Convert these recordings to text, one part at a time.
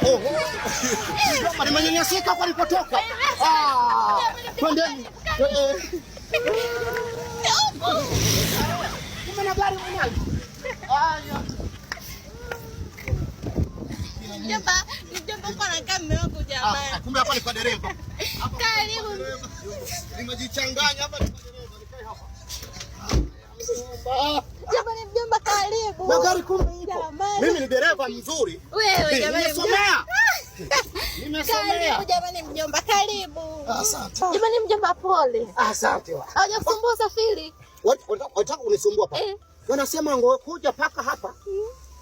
Oh, mjomba, nimenyanyasika kwa nilipotoka. Ah, twendeni. Eh, eh. Kumbe na gari mwenyewe. Aya. Mjomba, mjomba uko anakaa mume wangu Ah, jamani. kumbe hapa ni kwa dereva. Karibu. Nimejichanganya hapa ni kwa dereva, nikae hapa. Mjomba. Jamani mjomba karibu. Na gari kumbe ipo. Jamani. Mimi ni dereva mzuri. Wewe jamani. Nimesomea. Nimesomea. Karibu jamani mjomba, karibu. Asante. Jamani mjomba pole. Asante wa. Hawajakusumbua usafiri? Wataka kunisumbua paka. Eh. Wanasema ngo kuja paka hapa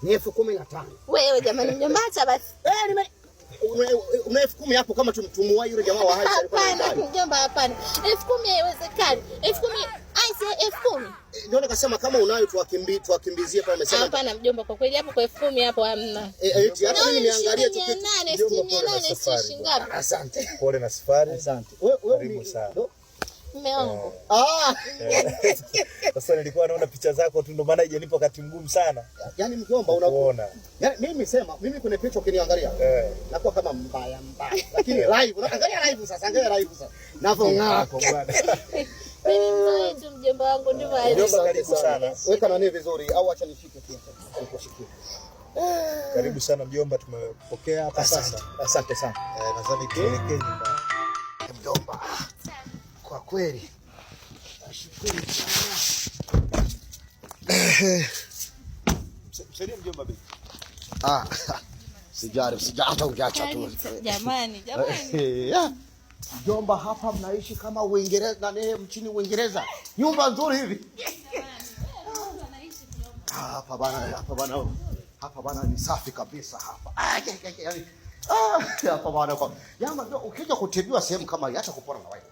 ni 15,000. Wewe jamani mjomba acha basi. Eh, nime una 10,000 hapo kama tumtumuwa yule jamaa wa haisi alikuwa Hapana anadai. mjomba, hapana. 10,000 haiwezekani. 10,000 aise, 10,000. Ndio nikasema kama unayo tuwakimbizie pale amesema. Hapana mjomba, kwa kweli hapo kwa 10,000 hapo hamna. Eh, eti hata mimi niangalie tu Mia kitu. nane, Mjomba, sijui mia pole na nane, sijui safari. shilingi ngapi? Asante. Pole na safari. Asante. Wewe wewe Karibu sana. Mume wangu. Ah, Sasa nilikuwa naona picha zako tu, ndio maana haijanipa wakati mgumu sana yaani mjomba una kuona. Yaani mimi sema mimi kwenye picha ukiniangalia Eh. nakuwa kama mbaya mbaya. Lakini live unaangalia live sasa, angalia live sasa. Navong'aa. Hapo bwana. Mimi mzee tu mjomba wangu ndivyo alivyo. Mjomba, karibu sana. Weka nani vizuri au acha nishike tu. Nikushikie. Karibu sana mjomba, tumepokea hapa sasa. Asante sana. Eh, nadhani tuelekee nyumbani. Mjomba. Kwa kweli nashukuru sana. Msaidie mjomba begi. Ah, sijari, sijari hata ungeacha tu. Jamani, jamani. Eh, Mjomba, hapa mnaishi kama Uingereza na nini mchini Uingereza. Nyumba nzuri hivi. Ah, hapa bana, hapa bana. Hapa bana ni safi kabisa hapa. Ah, ke, ke, ke, yaani, ah, hapa bana kwa. Yama ndio ukija kutibiwa sehemu kama hii hata kupona na wewe.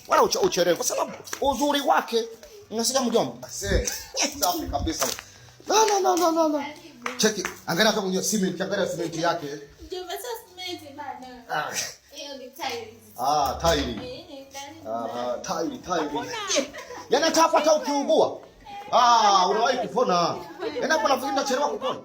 Wala uchelewe kwa sababu uzuri wake. Unasikia mjomba? Safi kabisa. La la la la la. la. Cheki, angalia kama mwenye cement, angalia cement yake. Mjomba sio simenti bana. Ah, Hiyo ni tiles. ah tairi. Eh, ni tiles. Ah, tairi, tairi. Yaani hata hapa hata ukiugua. Ah, unawahi kupona. Yaani hapo nafikiri nachelewa kupona.